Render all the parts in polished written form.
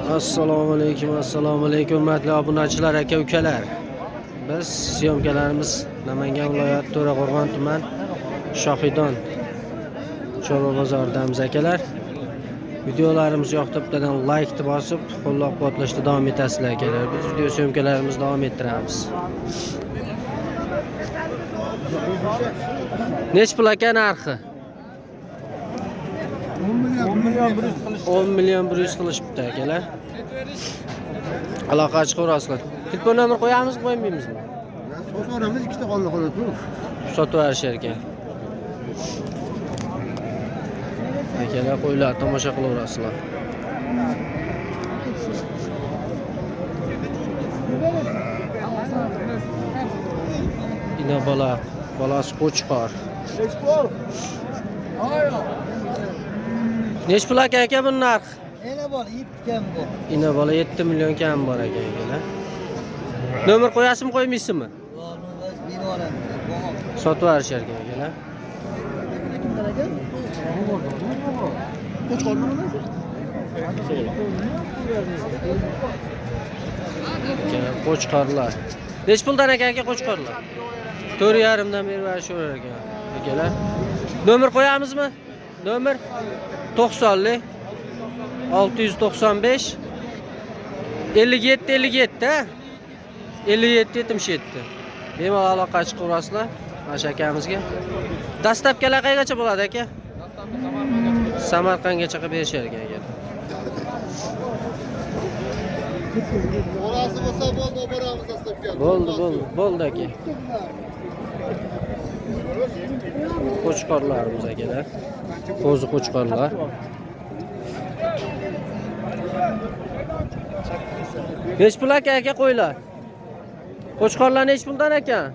Assalomu alaykum, assalomu alaykum hurmatli obunachilar, aka ukalar. Biz syomkalarimiz Namangan viloyati To'raqo'rg'on tuman Shohidon chorva bozoridamiz akalar. Videolarimiz yoqdi, bittadan like bosib, qo'llab-quvvatlashda davom etasizlar akalar. Biz video syomkalarimizni davom ettiramiz. Nech pul aka narxi? 10 million 100 qilishibdi akalar. Aloqa chiqaverasizlar. Telefon nomer qo'yamizmi, qo'ymaymizmi? So'ramiz, ikkita qoldi xolos. Sotib yuborishar ekan. Akalar, qo'ylar tomosha qilaverasizlar. Ina bola, bolasi qo'chqor. Nech pul aka aka buni narxi? Ena bola 7 kam bor. Ina bola 7 million kam bor ekan akalar. Nomer qo'yasizmi, qo'ymaysizmi? Sotib yuborishar ekan akalar. Akalar, qo'chqorlar. Nech puldan aka aka qo'chqorlar? 4,5 dan berib yuborishaverar ekan akalar. Nomer qo'yamizmi? Nomer 90lik 695 57 57 ha? 57 77. Bemalol aloqa chiqaverasizlar mana shu akamizga. Dastavkalar qayergacha bo'ladi aka? Samarqandgacha qilib berishar ekan aka. Orasi bo'lsa bo'ldi, olib boramiz dastlabki. Bo'ldi, bo'ldi, bo'ldi aka. Qo'chqorlarimiz akalar. Qo'zi qo'chqorlar. Nech pul aka aka qo'ylar? Qo'chqorlar nech puldan ekan?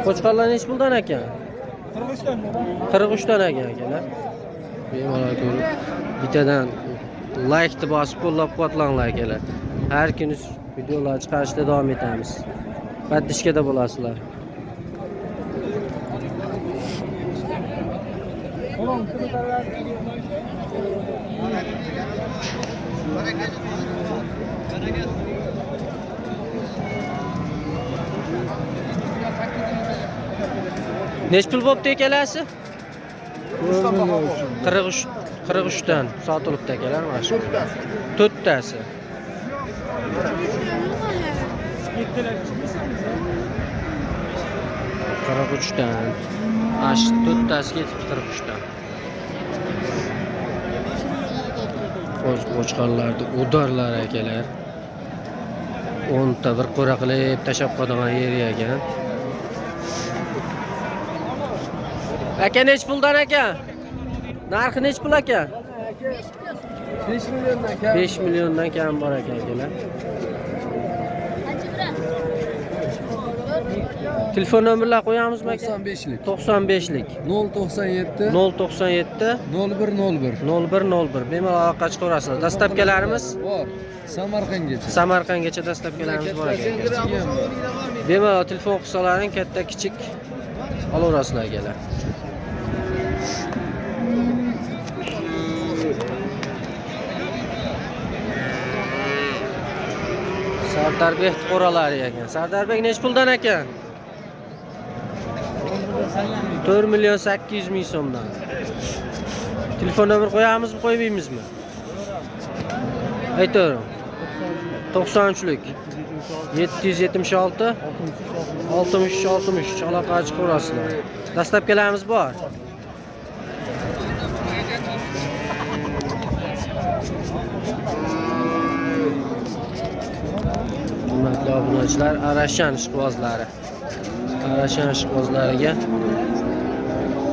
Qo'chqorlar nech puldan ekan? 43 dan ekan akalar. Bemalol ko'rib, bittadan like bosib qo'llab-quvvatlanglar akalar. Har kuni videolar chiqarishda davom etamiz. Подпискада bo'lasizlar. Nech pul bo'pti ikkalasi? 43 43 dan sotilibdi akalar mana shu. To'rttasi. 43 dan. Mana shu to'rttasi ketibdi 43 dan. Qo'z qo'chqorlarni udarlar akalar. 10 ta bir qo'ra qilib tashlab qo'yadigan yeri ekan. Aka nech puldan aka? Narxi nech pul aka? 5 milliondan kam. 5 milliondan kam bor ekan akalar. Telefon nomerlar qo'yamizmi aka? 95lik. 95lik 097 097 0101. 0101. Bemalol aloqa chiqaverasizlar. Dastavkalarimiz Bor. Samarqandgacha. Samarqandgacha dastavkalarimiz bor ekan. Kichigi ham bor. Bemalol telefon qilsalaring katta kichik olaverasizlar akalar. Sardarbek qo'ralari ekan. Sardarbek nech puldan ekan? 4 million 800 ming so'mdan. Telefon nomer qo'yamizmi, qo'ymaymizmi? Aytavering. 93lik 776 63 63 aloqa chiqaverasizlar. Dastavkalarimiz bor. Hurmatli obunachilar, Arashan ishqibozlari. Arashan ishqibozlariga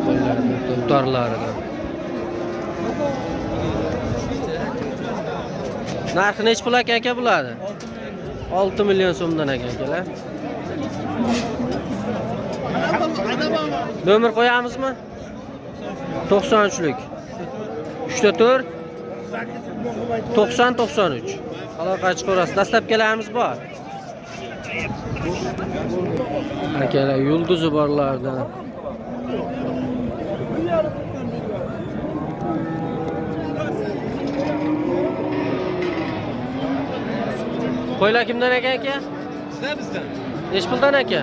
qo'ylarni utorlaridan. Narxi nech pul aka aka bo'ladi? 6 million so'mdan aka akalar. Nomer qo'yamizmi? 93lik 3 4 90 93. Aloqa chiqaverasiz. Dastavkalarimiz bor. Akalar, yulduzi borlardan. Qo'ylar kimdan ekan aka? Bizdan bizdan. Nechi puldan aka?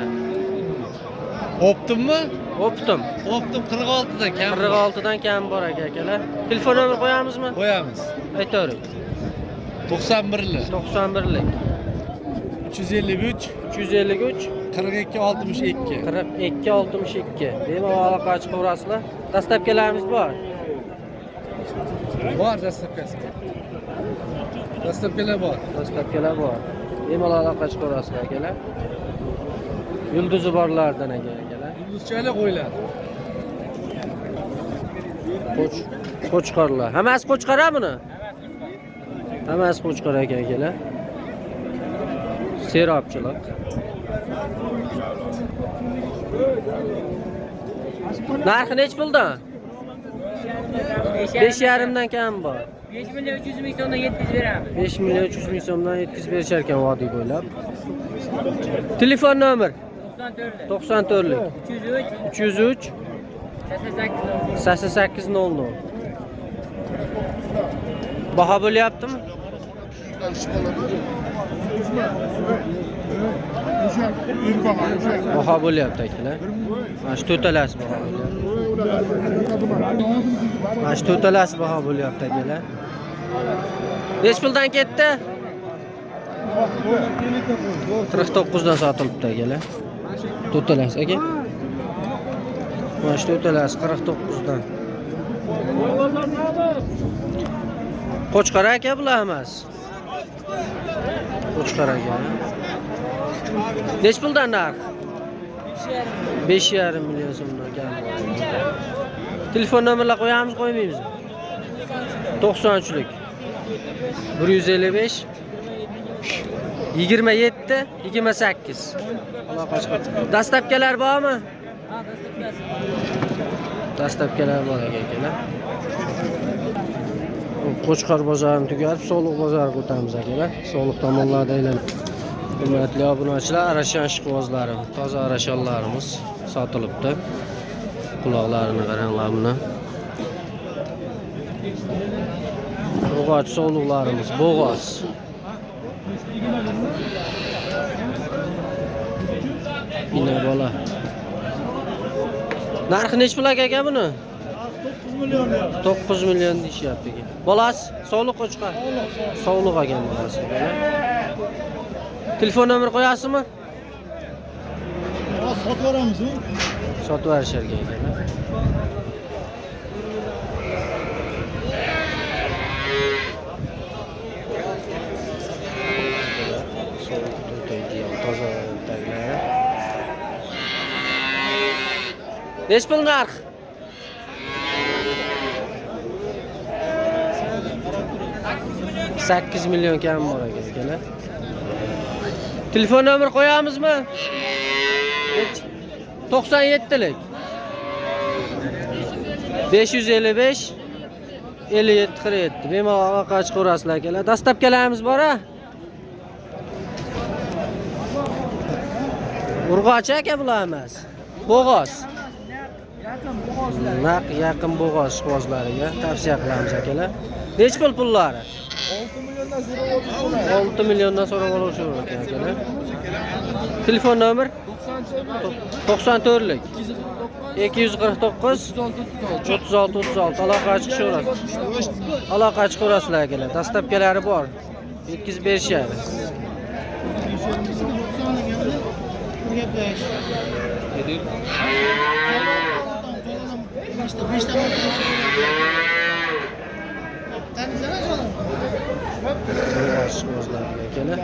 Optimmi? Optim. Optim 46 dan kam. 46 dan kam bor aka akalar. Telefon nomer qo'yamizmi? Qo'yamiz. Aytavering. 91lik. 91lik. 353 353 42 62. 42 62. Bemalol aloqa chiqaverasizlar. Dastlabkilarimiz bor. Bor dastlabkasi. Dastlabkilar bor. Dastlabkilar bor. Bemalol aloqa chiqaverasizlar akalar. Yulduzi borlardan aka akalar. Yulduzchali qo'ylar. Qo'chqorlar. Hammasi qo'chqor a buni? Hammasi qo'chqor aka akalar. Serobchilik. Narxi nechi puldan? 5,5 dan kam bor. 5 million 300 ming so'mdan yetkazib beramiz. 5 million 300 ming so'mdan yetkazib berishar ekan vodiy bo'ylab. Telefon nomer 94 94lik 303 303 88 88 00. Baho bo'lyaptimi? Baho bo'lyapti akalar. Mana shu to'rtalasi baho bo'lyapti. Mana shu to'rtalasi baho bo'lyapti akalar. Nechi puldan ketdi? 49 dan sotilibdi akalar. To'rtalasi aka. Mana shu to'rtalasi 49 dan. Qo'chqor aka bular emas. Qo'chqor aka. Nechi puldan narx? 5,5 million so'mdan kam bor. Telefon nomerlar qo'yamiz, qo'ymaymizmi? 93lik 155 27 28. Aloqa chiqadi. Dastlabkalar bormi? Ha, dastlabkasi. Dastlabkalar bor ekan akalar. Qo'chqor bozorini tugatib, Sog'liq bozoriga o'tamiz akalar. Sog'liq tomonlarda aylanib. Hurmatli obunachilar, Arashan ishqibozlari, toza arashanlarimiz sotilibdi. Quloqlarini qaranglar buni. Urg'och sovliqlarimiz, bo'g'oz. Ina bola. Narxi nechi pul aka buni? 9 million deyishyapti ekan. Bolasi sovliq qo'chqor. Sovliq ekan bolasi. Telefon nomer qo'yasizmi? Sotib yuboramizmi? Sotib yuborishar ekan. Sovuq to'taydigan toza taglari. Nechi pul narx? 8 million kam bor ekan akalar. Telefon nomer qo'yamizmi? 97lik 555 57 47. Bemalol aloqa chiqaverasizlar akalar. Dastlabkalarimiz bor a? Urg'ochi aka bular emas. Bo'g'oz. Naq yaqin bo'g'oz ishqibozlariga tavsiya qilamiz akalar. Nechi pul pullari? 6 milliondan so'rab olishaverar ekan akalar. Telefon nomer 94lik 249 36 36. Aloqa chiqishaverasiz. Aloqa chiqaverasizlar akalar. Dastlabkalari bor. Yetkazib berishadi. Bo'g'oz ishqibozlariga akalar.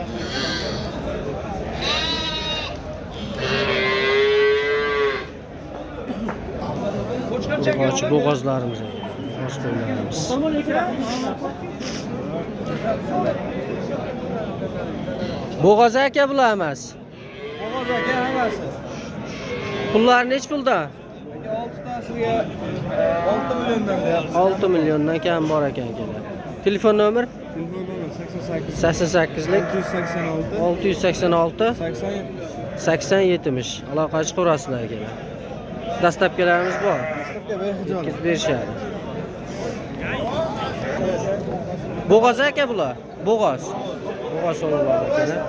Urg'ochi bo'g'ozlarimiz, bo'g'oz qo'ylarimiz. Bo'g'oz aka bular emas. Bo'g'oz aka hammasi. Pullari nechi puldan? Aka 6 tasiga 6 milliondan deyapmiz. 6 milliondan kam bor ekan akalar. Telefon nomer Telefon nomer 88 88lik 686 686 80 80 70. Aloqa chiqaverasizlar akalar. Dastlabkilarimiz bor. Dastlabki behijolat. Yetkazib berishadi. Bo'g'oz aka bular. Bo'g'oz. Bug'a so'raladi akalar.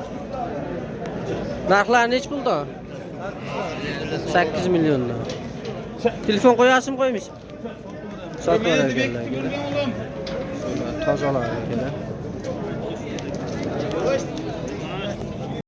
Narxlari nechi puldan? 8 milliondan. Telefon qo'yasizmi, qo'ymaysiz? Sotib ekanlar akalar. Tozalar akalar.